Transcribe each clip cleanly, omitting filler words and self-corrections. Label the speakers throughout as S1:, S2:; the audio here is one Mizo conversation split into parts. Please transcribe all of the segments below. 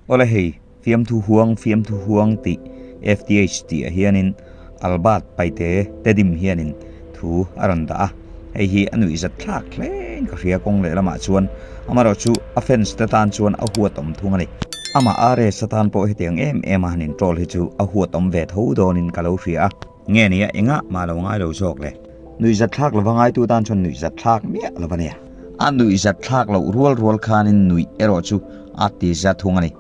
S1: Awle hei, fiamthu huang fiamthu huang tih FTH tih ah hianin Albert Paite Tedim hianin thu a rawn dah a, hei hi a nuihzat thlak hlein ka hria kawng lehlamah chuan amaherawhchu a fans te tan chuan a huat awm thung a ni. Amah RS atan pawh hetiang em em a han introll hi chu a huat awm ve tho dawnin ka lo hria a, nge nia engah mah lo ngai lo zawk le. Nuihzat thlak lova ngaitu tan chuan nuihzat thlak miah lo a nia. A nuihzat thlak loh rual rual khanin nuih erawh chu a ti za thung a ni.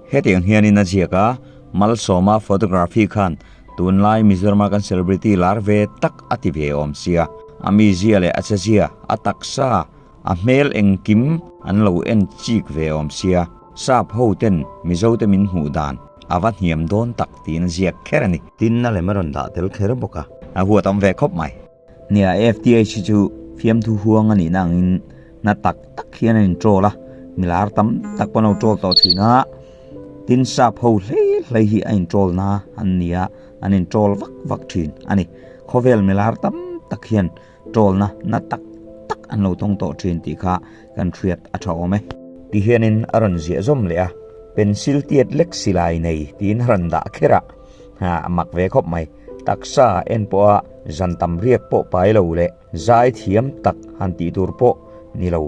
S1: Hetiang hianin a ziak a, Malsawma photography khan tunlai Mizorama kan celebrity lar ve tak a ti ve awm sia. A mizia leh a chezia, a taksa, a hmel engkim an lo en chik ve awm sia. Sap ho ten Mizo te min hmuh dan a va hniam dawn tak tiin a ziak kher a ni. Tin a lem a rawn dah tel kher bawk a. A huat awm ve khawp mai. Nia, FTH hi chu fiamthu huang a nihna angin na tak tak hian a introll a, milar tam tak pawh an lo troll tawh thin a, tin sap ho hlei hlei hi a introll na an ni a, an introll vak vak thin a ni. Khawvel milar tam tak hian troll na na tak tak an lo tawng tawh thin tih kha kan hriat a tha awm e. Ti hianin a rawn ziah zawm leh a, pencil tiat lek silai nei tiin a rawn dah kher a, a mak ve khawp mai. Taksa en pawha zan tam riak pawh pai lo leh zai thiam tak han tih tur pawh ni lo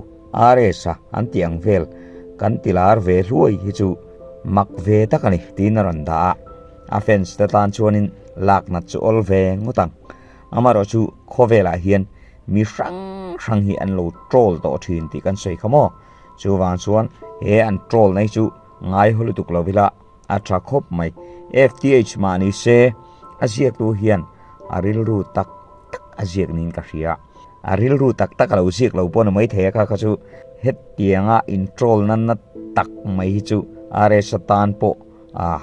S1: RS-a an tih ang vel kan ti lar ve hluai hi chu mak ve tak a ni tiin a rawn dah a, a fans te tan chuanin lak nat chu awl ve ngawt ang. Amaherawh chu khawvelah hian mi hrang hrang hi an lo troll tawh thin tih kan sawi kha maw? Chuvang chuan he an troll na hi chu ngai haw lutuk lo ila. A tha khawp mai. FTH mah ni se, a ziaktu hian a rilru tak tak a ziak niin ka hria. A rilru tak tak a lo ziak lo pawh ni maithei a kha kha chu hetianga introll na na tak mai hi chu RS atan pawh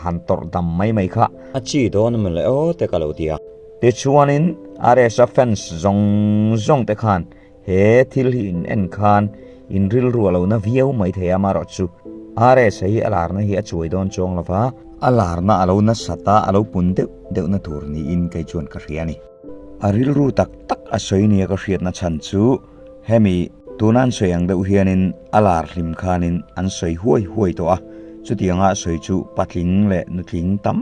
S1: han tawrh dam mai mai kha. A chi dawn a mawle aw te ka lo ti a. Tichuanin RS-a fans zawng zawng te khan He thil hi in en khan in rilru a lo na viau mai thei a, amaherawhchu RS hi a larna hi a chuai dawn chuang lo va, a larna a lo nasat a, a lo pun deuh deuhna tur niin kei chuan ka hria a ni. A rilru tak tak a sawi nia ka hriatna chhan chu hemi tuna an sawi ang deuh hianin a lar hlim khanin an sawi huai huai tawh a, chutianga a sawi chu patling leh nutling tam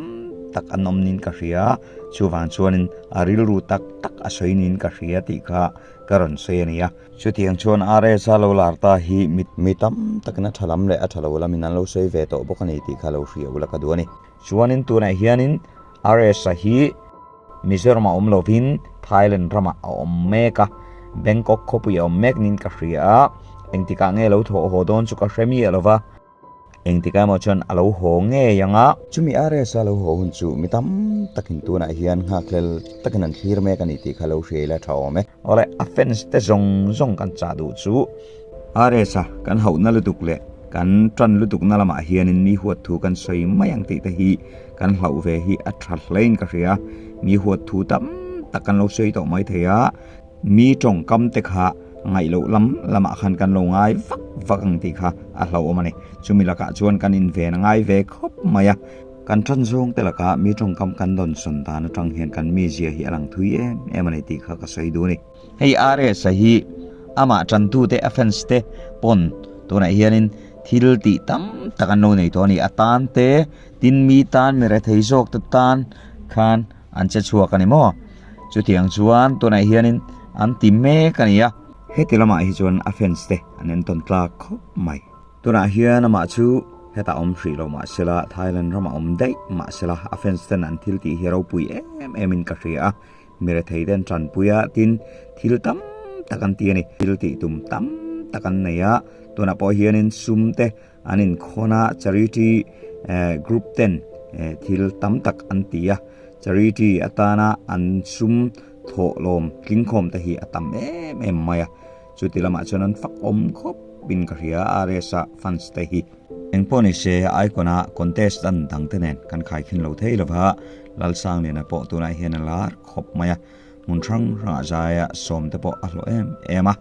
S1: tak an awm niin ka hria, chuvang chuanin a rilru tak tak a sawi niin ka hria tih kha Ka rawn sawi a nia. Chutiang chuan RSa lo lar ta hi mi tam takin a tha lam leh a tha lo lamin an lo sawi ve tawh bawk a ni tih kha lo hria ula ka duh a ni. Chuanin tunah hianin RSa hi Mizoramah awm lovin Thailand ramah a awm mek a, Bangkok khawpui a awm mek niin ka hria a, engtikah nge lo thawh haw dawn chu ka hre miah lo va. Engtikah emaw chuan a lo haw ngei ang a. Chumi RS-a lo haw hun chu mi tam takin tunah hian nghakhlel takin an thlir mek a ni tih kha lo hria ila tha awm e. Awle, a fans te zawng zawng kan chah duh chu. RS-a kan hauhna lutuk leh kan tan lutukna lamah hianin mi huat thu kan sawi mai ang tih te hi kan hlauh ve hi a tha hlein ka hria. Mi huat thu tam tak kan lo sawi tawh mai thei a. Mi tawngkam te kha ngaih loh lam lamah khan kan lo ngai vak vak ang tih kha a hlauhawm a ni. Chumi lakah chuan kan inven a ngai ve khawp mai a. Kan tan zawng te lakah mi tawngkam kan dawn sawn dan atang hian kan mizia hi a lang thui em em a ni tih kha ka sawi duh a ni. Hei RS-a hi amah tantute a fans te pawn tunah hianin thil tih tam tak an lo nei tawh a ni. A tan te, tin mi tan, mi rethei zawk te tan khan an che chhuak a ni maw? Chutiang chuan tunah hianin an ti mek a ni a. Heti lamah hi chuan a fans te an entawn tlak khawp mai. Tunah hian amah chu hetah awm hrih lo mahsela Thailand ramah awm daih mahsela a fans ten an thil tih hi ropui em em in ka hria a. Mi rethei te an tanpui a, tin thil tam tak an ti a ni. Thil tih tum tam tak an nei a, tunah pawh hianin sum te an inkhawn a, charity group ten thil tam tak an ti a. Charity atana an sum thawhlawm tlingkhawm te hi a tam em em mai a, chuti lamah chuan an fak awm khawp in ka hria RS-a fans te hi. Engpawh ni se Icon a contestant dang te nen kan khaikhin lo thei lova, Lalsangliana pawh tunah hian a lar khawp mai a, hmun hrang hrangah zaia sawm te pawh a hlawh em em a,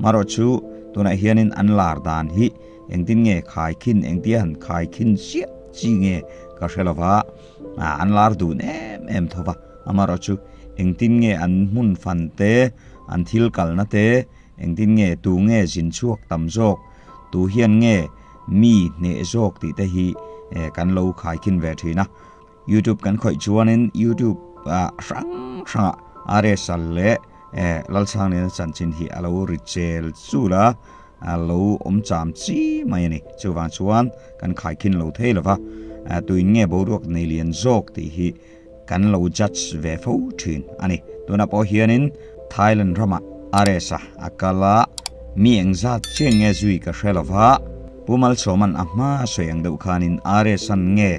S1: marawh chu tunah hianin an lar dan hi engtin nge khaikhin engtia han khaikhin chiah chi nge ka hre lova, an lar dun em em tho va, amaherawhchu engtin nge an hmun fan te, an thil kalna te, engtin nge tu nge zin chhuak tam zawk, tu hian nge mi hneh zawk tih te hi kan lo khaikhin ve thin a. Youtube kan khawih chuanin Youtube ah hrang hrangah RSA leh Lalchhangliana chanchin hi a lo ri chel chul a, a lo awm cham chi mai a ni. Chuvang chuan kan khaikhin lo thei lo va, tuin nge boruak nei lian zawk tih hi kan lo judge ve fo thin a ni. Tunah pawh hianin Thailand ramah RSA a kal a, mi engzat chian nge zui ka hre lo va, Pu Malsawma'n a hma sawi ang deuh khanin RSA'n nge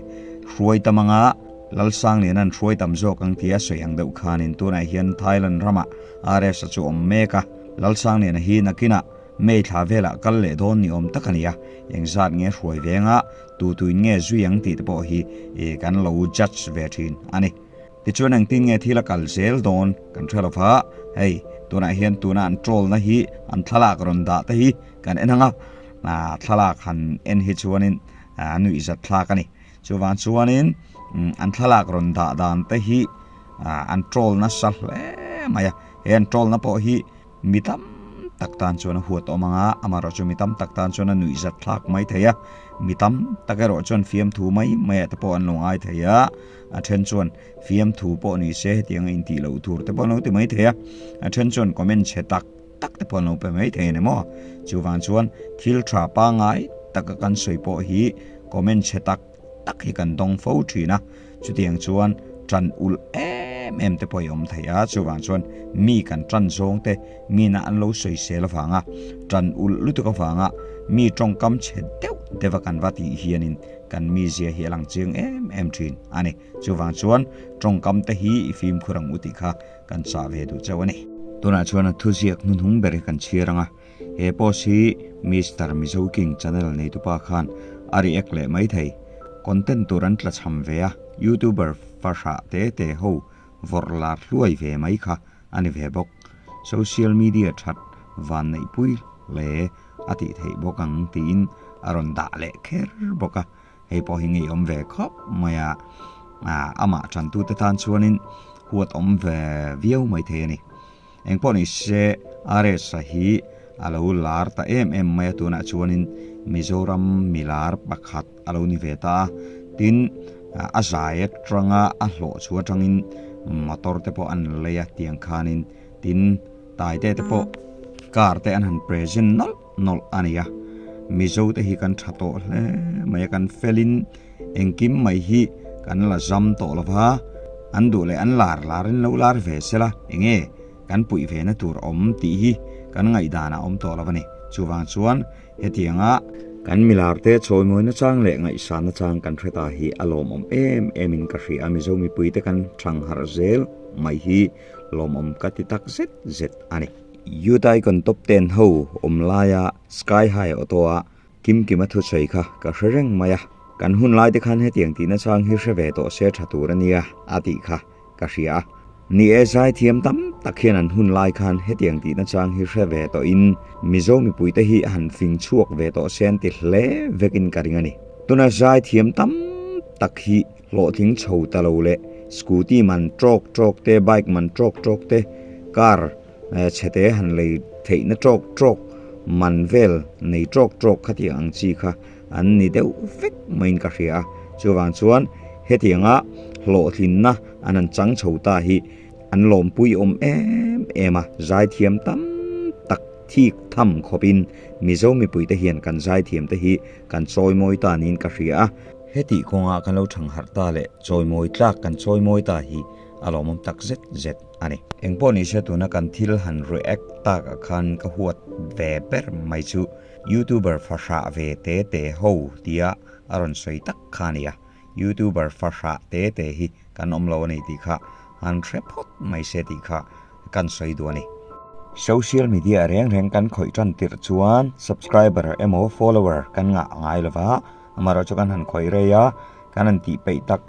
S1: hruai tam anga Lalsangliana'n hruai tam zawk ang tia sawi ang deuh khanin tunah hian Thailand ramah RSA chu awm mek a, Lalsangliana hi nakinah May thla velah kal leh dawn ni awm tak a ni a, engzat nge hruai venga tu tuin nge zui ang tih te pawh hi kan lo judge ve thin a ni. Tichuan engtin nge thil a kal zel dawn kan hre lo va, hei tunah hian tuna an troll na hi an thlalak rawn dah te hi kan en ang a, thlalak han en hi chuanin a nuihzat thlak a ni. Chuvang chuanin an thlalak rawn dah dan te hi an troll nasa hle mai a, he an troll na pawh hi mi tam tak tan chuan a huat awm ang a, amaherawhchu mi tam tak tan chuan a nuihzat thlak mai thei a, mi tam tak erawh chuan fiamthu mai maiah te pawh an lo ngai thei a, a then chuan fiamthu pawh ni se hetiang a intih loh tur te pawh an lo ti mai thei a, a then chuan comment chhe tak tak te pawh an lo pe mai thei a ni maw? Chuvang chuan thil tha pangngai taka kan sawi pawh hi comment chhe tak tak hi kan dawng fo thin a, chutiang chuan tan ulh em em te pawh i awm thei a, chuvang chuan mi kan tan zawng te mina an lo sawisel avanga tan ulh lutuk avanga mi tawngkam chhe deuh deuh a kan va tih hianin kan mizia hi a lang chiang em em thin a ni. Chuvang chuan tawngkam te hi i fimkhur ang u tih kha kan chah ve duh chauh a ni. Tunah chuan a thuziak hnuhnung ber hi kan chhiar ang a, he post hi Mister Mizo King channel neitupa khan a react leh mai thei. Content tur an tlachham ve a, YouTuber fahrah te te ho vawrh lar hluai ve mai kha a ni ve bawk. Social media that van neihpui hle a tih theih bawk ang tiin a rawn dah leh kher bawk a. Hei pawh hi ngeiawm ve khawp mai a, amah tantute tan chuanin huat awm ve viau mai thei a ni. Engpawh ni se RS-a hi a lo lar ta em em mai a, tunah chuanin Mizoram milar pakhat a lo ni ve ta a, tin a zai atanga a hlawh chu atangin motor te pawh an lei a tiang khanin tin taite te pawh car te an han present nawlh nawlh a ni a, Mizo te hi kan tha tawh hle mai a, kan felin engkim mai hi kan la zam tawh lo va, an duh leh an lar larin lo lar ve sela enge kan puih ve na tur awm tih hi kan ngaihdan a awm tawh lo a ni. Chuvang chuan hetianga kan milar te chawimawi nachang leh ngaihsan nachang kan hre ta hi a lawmawm em em in ka hria a, Mizo mipui te kan thangharh zel mai hi lawmawm ka ti tak zet zet a ni. Youth Icon Top Ten ho awm laia Sky High Auto a Kimkima thusawi kha ka hre reng mai a, kan hun lai te khan hetiang tihna chang hi hre ve tawh se tha tur a nia a tih kha ka hria a. Ni e, zaithiam tam tak hian an hun lai khan hetiang tihna chang hi hre ve tawhin Mizo mipuite hi han fing chhuak ve tawh se an ti hle vekin ka ring a ni. Tuna zaithiam tam tak hi Hlawhtling chho ta lo leh scooty man trawk trawk te, bike man trawk trawk te, car chhete han lei theihna trawk trawk man vel nei trawk trawk khatiang ang chi kha an ni deuh vek maiin ka hria a. Chuvang chuan hetianga hlawhtlinna an han chang chho ta hi an lawmpui awm em em a, zaithiam tam tak thik tham khawpin Mizo mipuite hian kan zaithiamte hi kan chawimawi ta niin ka hria a. Hetih kawnga kan lo thangharh ta leh chawimawi tlak kan chawimawi ta hi a lawmawm tak zet zet a ni. Engpawh ni se tuna kan thil han react tak ah khan ka huat ve ber mai chu YouTuber fahrah ve te te ho tia a rawn sawi tak kha a ni a, YouTuber fahrah te te hi kan awm lo a ni tih kha han hre phawt mai se tih kha kan sawi duh a ni. Social media reng reng kan khawih tan tirh chuan subscriber emaw follower kan ngah ngai lo va, Amaherawh chu kan han khawih rei a, kan han tih peih tak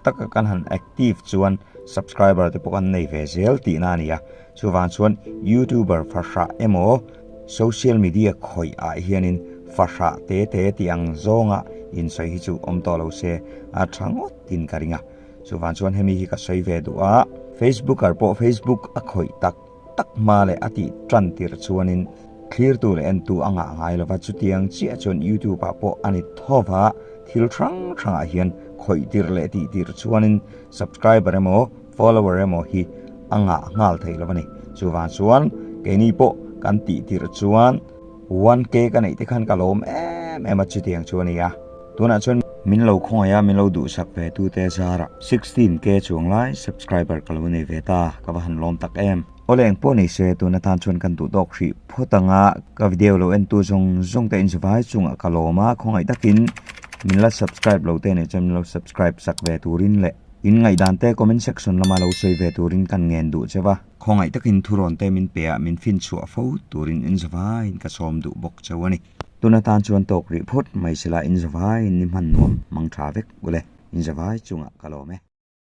S1: tak a kan han active chuan subscriber te pawh kan nei ve zel tihna a ni a. Chuvang chuan youtuber fahrah emaw social media khawih ah hianin fahrah te te tih ang zawnga insawi hi chu awm tawh lo se a tha ngawt in ka ring a. Chuvang chuan hemi hi ka sawi ve duh a, Facebooker pawh Facebook a khawih tak tak hma leh a tih tan tirh chuanin thlirtu leh entu a ngah ngai lova, chutiang chiah chuan YouTube ah pawh a ni tho va. Thil hrang hrangah hian khawih tirh leh tih tirh chuanin subscriber emaw follower emaw hi a ngah nghal theih lo a ni. Chuvang chuan keini pawh kan tih tirh chuan 1K ka neih te khan ka lawm em em a chutiang chu a ni a. Tunah chuan min lo khawngaih a, min lo duhsak ve tute zarah 16K chuang lai subscriber ka lo nei ve ta, ka va han lawm tak em. Awle eng pawh nei se tun atan chuan kan duh tawk hrih phawt ang a, ka video lo entu zawng zawng te inzavai chungah ka lawm a, khawngaih takin min la subscribe lo te nih chuan min lo subscribe sak ve turin leh in ngaihdan te comment section lama lo sawi ve turin kan ngen duh che va. Khawngaih takin thurawn te min pe a, min finchhuah fo turin inzavaiin ka sawm duh bawk cheu a ni. Tun atan chuan tawk rih phawt mai sela inzavaiin ni hman nuam mang tha vek ule, inzavai chungah ka lawm e.